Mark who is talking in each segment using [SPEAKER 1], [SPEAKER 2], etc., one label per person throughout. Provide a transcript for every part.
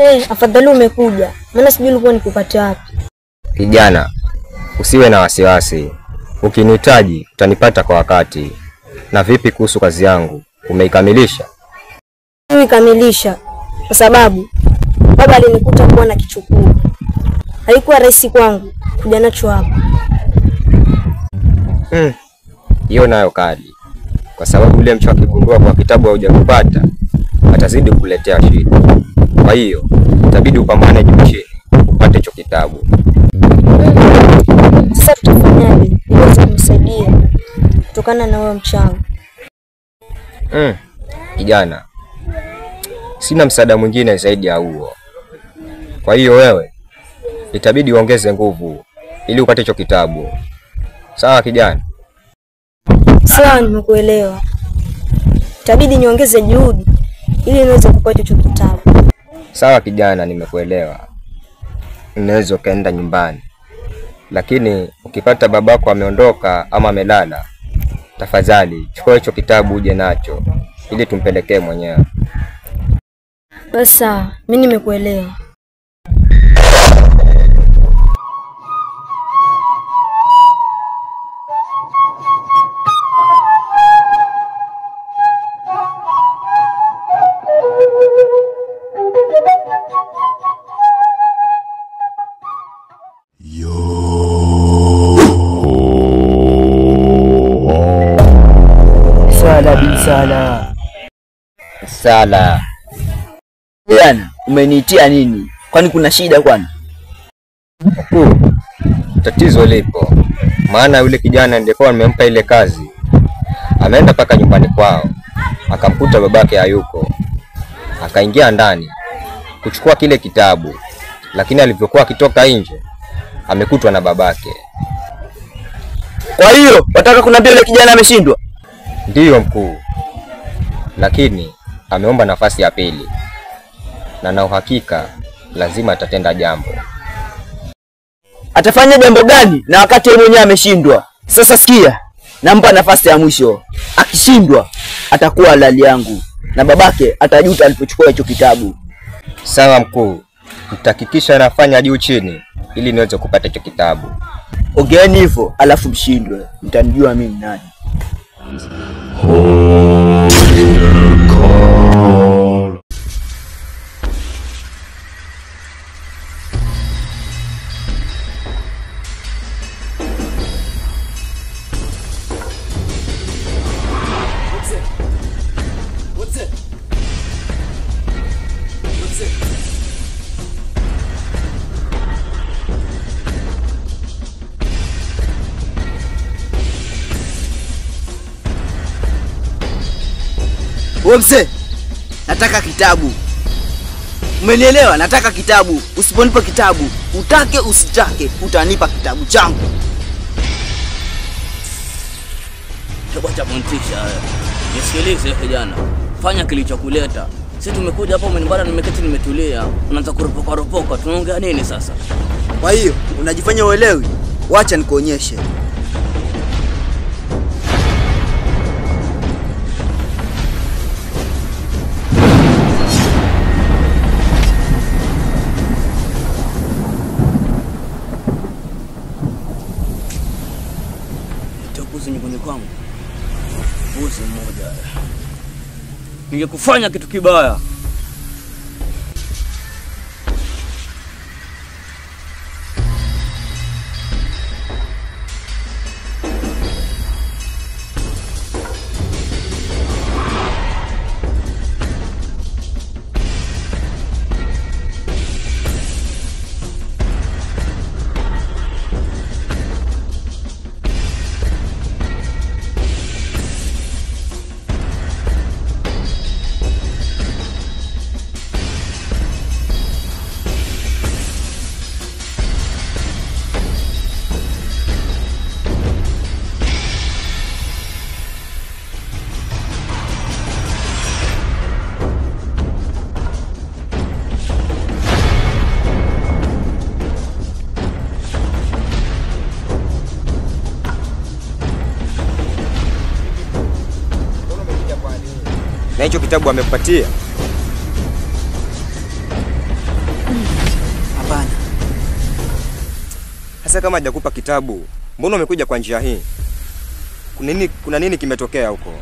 [SPEAKER 1] Afadhali umekuja. Maana sijui ulikuwa nikupate wapi.
[SPEAKER 2] Kijana, usiwe na wasiwasi. Ukinihitaji utanipata kwa wakati. Na vipi kuhusu kazi yangu? Umeikamilisha?
[SPEAKER 1] Nimeikamilisha kwa sababu baba alinikuta kuwa na kichukuu. Haikuwa rahisi kwangu kuja nacho hapa.
[SPEAKER 2] Hiyo nayo kali. Kwa sababu yule mtu akigundua kwa kitabu haujakupata, atazidi kukuletea shida. Kwa hiyo itabidi upambane juu chini upate hicho kitabu.
[SPEAKER 1] Sasa tutafanyaje ili kumsaidia kutokana na wewe mchawi?
[SPEAKER 2] Kijana, sina msaada mwingine zaidi ya huo. Kwa hiyo wewe itabidi uongeze nguvu ili upate hicho kitabu. Sawa kijana?
[SPEAKER 1] Sawa, nimekuelewa. Itabidi niongeze juhudi ili niweze kupata hicho kitabu.
[SPEAKER 2] Sawa kijana, nimekuelewa. Unaweza kaenda nyumbani. Lakini ukipata babako ameondoka ama amelala, tafadhali chukua hicho kitabu uje nacho ili tumpelekee mwenyewe.
[SPEAKER 1] Basi sawa, mimi nimekuelewa.
[SPEAKER 3] Sala.
[SPEAKER 2] Sala.
[SPEAKER 3] Bwana, umeniitia nini? Kwani kuna shida kwani?
[SPEAKER 2] Tatizo lipo. Maana yule kijana nilikuwa nimempa ile kazi, ameenda paka nyumbani kwao, akamkuta babake hayuko. Akaingia ndani kuchukua kile kitabu, lakini alivyokuwa akitoka nje amekutwa na babake.
[SPEAKER 3] Kwa hiyo wataka kuniambia yule kijana ameshindwa?
[SPEAKER 2] Ndiyo mkuu, lakini ameomba nafasi ya pili, na na uhakika lazima atatenda jambo.
[SPEAKER 3] Atafanya jambo gani na wakati yeye mwenyewe ameshindwa? Sasa sikia, nampa nafasi ya mwisho. Akishindwa atakuwa halali yangu na babake atajuta alipochukua hicho kitabu.
[SPEAKER 2] Sawa mkuu, nitahakikisha nafanya juu chini ili niweze kupata hicho kitabu.
[SPEAKER 3] Ongeeni hivyo alafu mshindwe, mtanijua mimi nani. Mzee, nataka kitabu. Umenielewa? Nataka kitabu. Usiponipa kitabu, utake usitake, utanipa kitabu changu.
[SPEAKER 4] Hebu acha kuntisha. Nisikilize kijana. Fanya kilichokuleta. Sisi tumekuja hapa umenibana, nimeketi nimetulia. Unaanza kuropoka ropoka. Tunaongea nini sasa?
[SPEAKER 3] Kwa hiyo unajifanya uelewi? Wacha nikuonyeshe.
[SPEAKER 4] Nyumbani kwangu mbuzi mmoja, ningekufanya kitu kibaya.
[SPEAKER 2] Na hicho kitabu amekupatia? Sasa kama hajakupa kitabu, mbona umekuja kwa njia hii? Kuna nini kimetokea huko?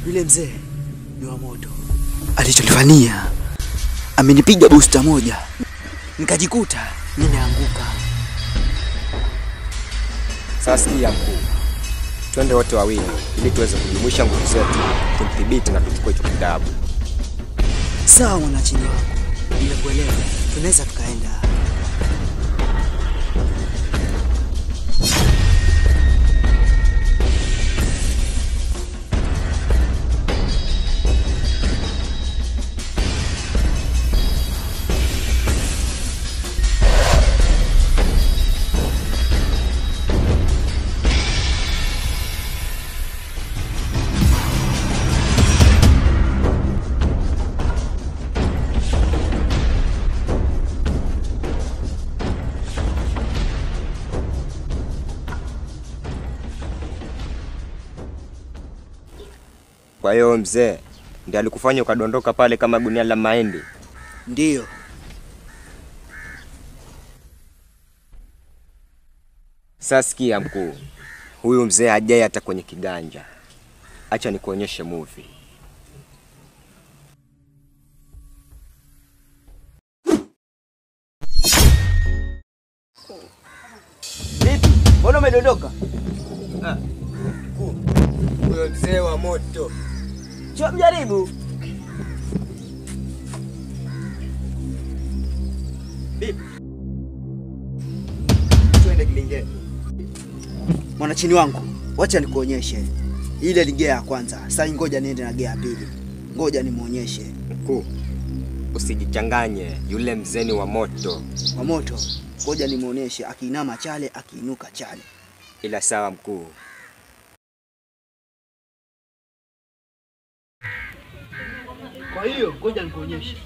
[SPEAKER 3] Yule mzee ni wa moto. Alichonifanyia, amenipiga booster moja, nikajikuta nimeanguka.
[SPEAKER 2] Sasa sikia mkuu, twende wote wawili ili tuweze kujumuisha nguvu zetu, tumdhibiti na tuchukue hicho kitabu.
[SPEAKER 3] Sawa mwanachini wangu, nimekuelewa. Tunaweza tukaenda.
[SPEAKER 2] Kwa hiyo mzee ndiye alikufanya ukadondoka pale kama gunia la mahindi?
[SPEAKER 3] Ndiyo.
[SPEAKER 2] Sasa sikia mkuu, huyu mzee hajai hata kwenye kiganja. Acha nikuonyeshe movie.
[SPEAKER 3] Vipi? Mbona umedondoka?
[SPEAKER 2] Mkuu, huyo mzee wa moto.
[SPEAKER 3] Chua mjaribu.
[SPEAKER 2] Vipi? Twende kilingeni.
[SPEAKER 3] Mwanachini wangu, wacha nikuonyeshe. Ile ni gea ya kwanza. Sasa ngoja niende na gea ya pili. Ngoja nimuonyeshe.
[SPEAKER 2] Mkuu, usijichanganye, yule mzee ni wa moto.
[SPEAKER 3] Wa moto. Ngoja nimuonyeshe, akiinama chale, akiinuka chale.
[SPEAKER 2] Ila sawa mkuu.
[SPEAKER 3] Kwa hiyo ngoja nikuonyeshe.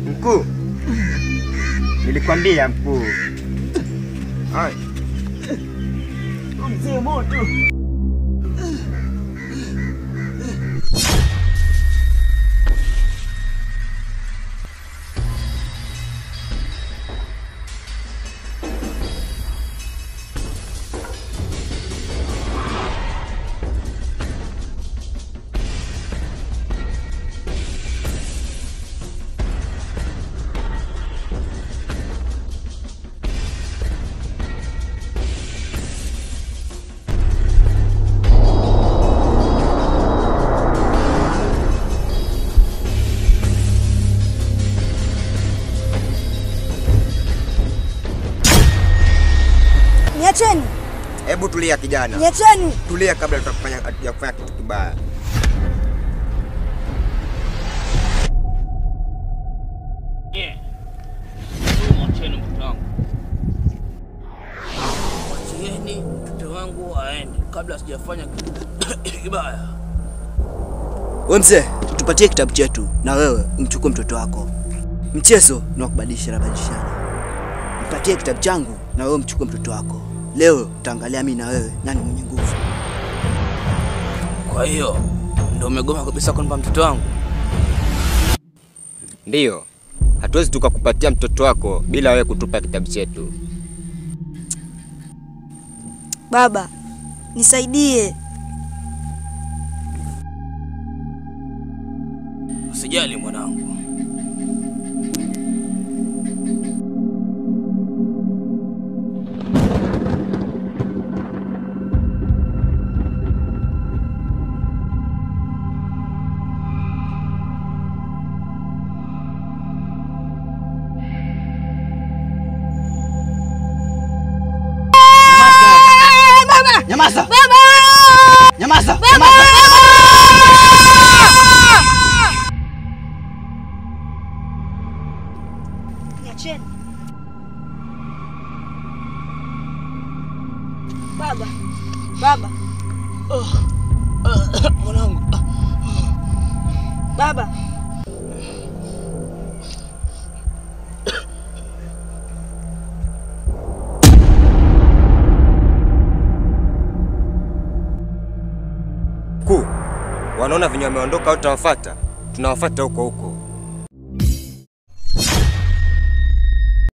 [SPEAKER 2] Mkuu, nilikwambia mkuu. Hai.
[SPEAKER 3] Mzee moto.
[SPEAKER 1] Niacheni.
[SPEAKER 2] Hebu tulia kijana.
[SPEAKER 1] Niacheni.
[SPEAKER 2] Tulia kabla tutakufanya kufanya kitu kibaya.
[SPEAKER 4] Mwacheni mtoto wangu. Mwacheni mtoto wangu aende kabla sijafanya kitu kibaya.
[SPEAKER 3] Wewe mzee, tupatie kitabu chetu na wewe umchukue mtoto wako. Mchezo ni wa kubadilishana badilishana. Nipatie kitabu changu na wewe mchukue mtoto wako. Leo tutaangalia mimi na wewe nani mwenye nguvu.
[SPEAKER 4] Kwa hiyo ndio umegoma kabisa kunipa mtoto wangu?
[SPEAKER 2] Ndiyo. Hatuwezi tukakupatia mtoto wako bila wewe kutupa kitabu chetu.
[SPEAKER 1] Baba, nisaidie.
[SPEAKER 4] Usijali mwanangu.
[SPEAKER 3] Nyamaza!
[SPEAKER 1] Baba!
[SPEAKER 3] Nyamaza!
[SPEAKER 1] Baba! Niacheni. Baba. Baba.
[SPEAKER 4] Mwanangu.
[SPEAKER 1] Baba.
[SPEAKER 2] Wanaona venye wameondoka au tutawafuata? Tunawafuata huko huko.